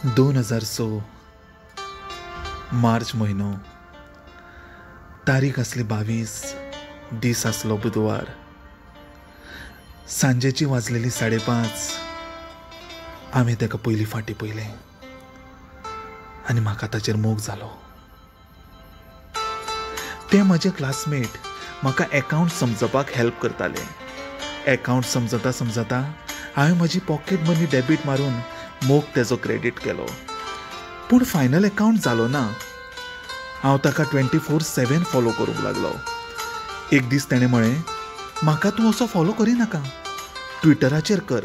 2006 मार्च म्हयनो, तारीख आसली 22, दीस आसलो बुधवार. सांजेची वाजलेली 5:30. हांवें ताका पयली फाटी पळयलें आनी म्हाका ताचेर मोग जालो. ते म्हजे क्लासमेट म्हाका एकावंट समजपाक हेल्प करताले. एकावंट समजता समजता हांवें म्हजी पॉकेट मनी डेबीट मारून मोग तेजो क्रेडीट केलो. पूण फायनल एकावंट जालो ना. हांव ताका 24/7 फॉलो करूंक लागलो. एक दीस तेणें म्हळें, म्हाका तूं असो फॉलो करिनाका, ट्विटराचेर कर.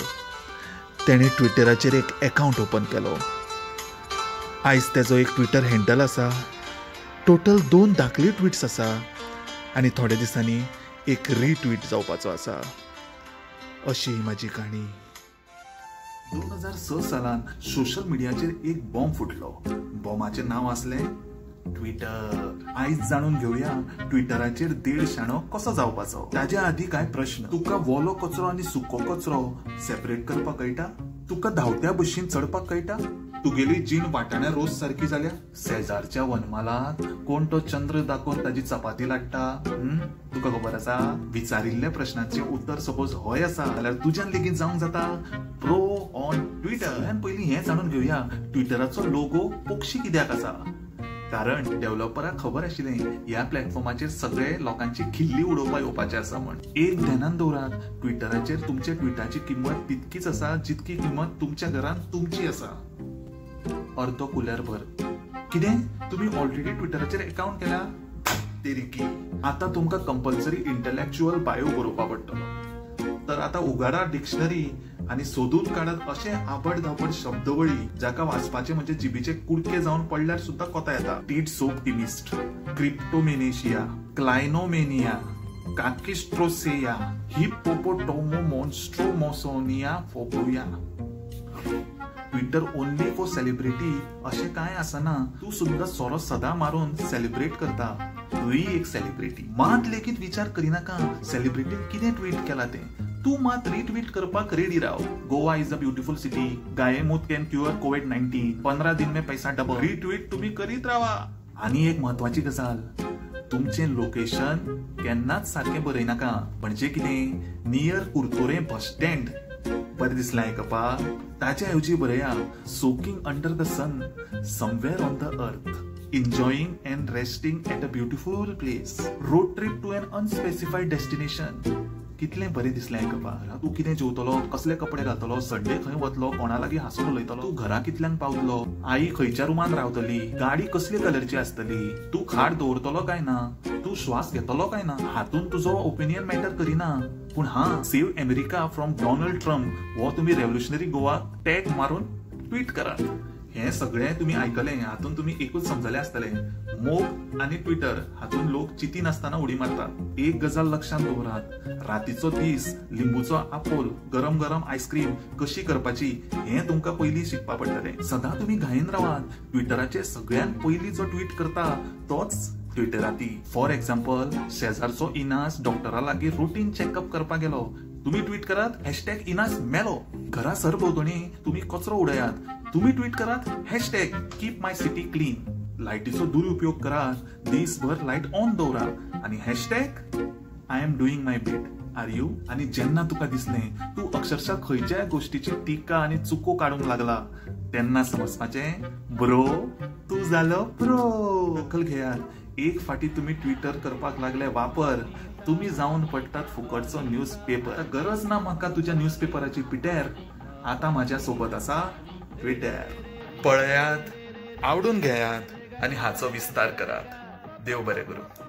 तेणें ट्विटराचेर एक एकावंट ओपन केलो. आयज तेजो एक ट्विटर हँडल आसा. टोटल 2 धाकली ट्विट्स आसा आनी थोड्या दिसांनी एक रिट्वीट जावपाचो आसा. अशी म्हाजी काणी. 2006 सालान सोशल मिडियाचेर एक बॉम्ब फुटलो. बॉम्बाचें नांव आसलें ट्विटर. आयज जाणून घेवया ट्विटराचेर 1.5 शाणो कसो जावपाचो. ताज्या आदी कांय प्रश्न. तुका वोलो कचरो आनी सुको कचरो सेपरेट करपाक कळटा? तुका धांवत्या बशीन चडपाक कळटा? तुगेली जीण वाटाण्या रोस सारकी जाल्या? शेजारच्या वनमालात कोण तो चंद्र दाखोवन ताजी चपाती लाट्टा? तुका खबर आसा? विचारिल्ल्या प्रश्नाचें उत्तर सपोज हय आसा जाल्यार तुज्यान लेगीत जावंक जाता प्रो ऑन ट्विटर. पयलीं हें जाणून घेवया ट्विटराचो लोगो पक्षी कित्याक आसा. कारण डेव्हलपराक खबर आशिल्लें ह्या प्लॅटफॉर्माचेर सगळे लोकांची खिल्ली उडोवपाक येवपाचें आसा म्हण. एक ध्यानान दवरात, ट्विटराचेर तुमच्या ट्विटाची किंमत तितकीच आसा जितकी किंमत तुमच्या घरांत तुमची आसा. अर्दो कुल्यार भर. कितें तुमी ऑलरेडी ट्विटराचेर एकावंट केला? तेरिकी आतां तुमकां कंपल्सरी इंटलेक्च्युअल बायो बरोवपा पडटलो. तर आतां उगाडा डिक्शनरी आनी सोदून काडात अशें आबड धाबड शब्दवळी जाका वाचपाचे म्हणजे जिबीचे कुडके जावन पडल्यार सुद्दां कोता येता. Tit soap टिमिस्ट, क्रिप्टोमेनेशिया, क्लायनोमेनिया, काकिस्ट्रोसेया, हिपोपोटोमो मोन्स्ट्रोमोसोनिया phobia. Twitter only for celebrity अशें कांय आसना. तूं सुद्दां सोरो सदां मारून सेलिब्रेट करता, तूंय एक सेलिब्रिटी. मात लेगीत विचार करिनाका सेलिब्रिटीन कितें ट्वीट केलां तें. तूं मात रिट्वीट करपाक ready Rao. Goa is a beautiful city, गायमूत can cure COVID-19, 15 दिन में पैसा डबल. रिट्वीट तुमी करीत रावा. आनी एक म्हत्वाची गजाल, तुमचें लोकेशन केन्नाच सारकें बरयनाका. म्हणजे कितें, नियर कुरतोरें बस स्टँड बरें दिसलें आयकपाक? ताच्या ऐवजी बरया soaking under the sun somewhere on the earth, enjoying and resting at a beautiful place, road trip to an unspecified destination. कितलें बरें दिसलें आयकपाक. तूं कितें जेवतलो, कसले कपडे घालतलो, संडे खंय वतलो, कोणा लागीं हांसून उलयतलो, तूं घरा कितल्यांक पावतलो, आई खंयच्या रुमान रावतली, गाडी कसले कलरची आसतली, तूं खाट दवरतलो काय ना, तूं श्वास घेतलो काय ना, हातून तुजो ओपिनियन मॅटर करिना. पूण हां, save America from Donald Trump हो तुमी रेव्होल्युशनरी गोवा टॅग मारून ट्वीट करात. हें सगळें तुमी आयकलें, हातून तुमी एकूच समजलें आसतलें, मोग आनी ट्विटर हातून लोक चिती नासतना उडी मारतात. एक गजाल लक्षांत दवरात, रातीचो दीस लिंबूचो आपोल गरम गरम आयस्क्रीम कशी करपाची हें तुमकां पयलीं शिकपा पडटलें. सदां तुमी घायन रावात. ट्विटराचेर सगळ्यांत पयलीं जो ट्वीट करता तोच ट्विटराती. फॉर एक्झाम्पल, शेजारचो इनास डॉक्टरा लागीं रुटीन चॅकअप करपाक गेलो, तुमी ट्वीट करात हॅशटॅग इनास मेलो. घरा सरभोंवतणी तुमी कचरो उडयात, तुमी ट्वीट करात hashtag keep my city clean. लायटीचो दुरुपयोग करात, दीसभर लायट ऑन दवरा आनी hashtag I am doing my bit, are you. आनी जेन्ना तुका दिसलें तूं अक्षरशः खंयच्याय गोष्टीची टिका आनी चुको काडूंक लागला तेन्ना समजपाचें ब्रो तूं जालो प्रो. दखल घेयात, एक फाटी तुमी ट्विटर करपाक लागले वापर, तुमी जावन पडटात फुकटचो न्यूज पेपर. गरज ना म्हाका तुज्या न्यूज पेपराची पिटर, आतां म्हाज्या सोबत आसा ट्विटर. पळयात, आवडून घेयात आनी हाचो विस्तार करात. देव बरें करूं.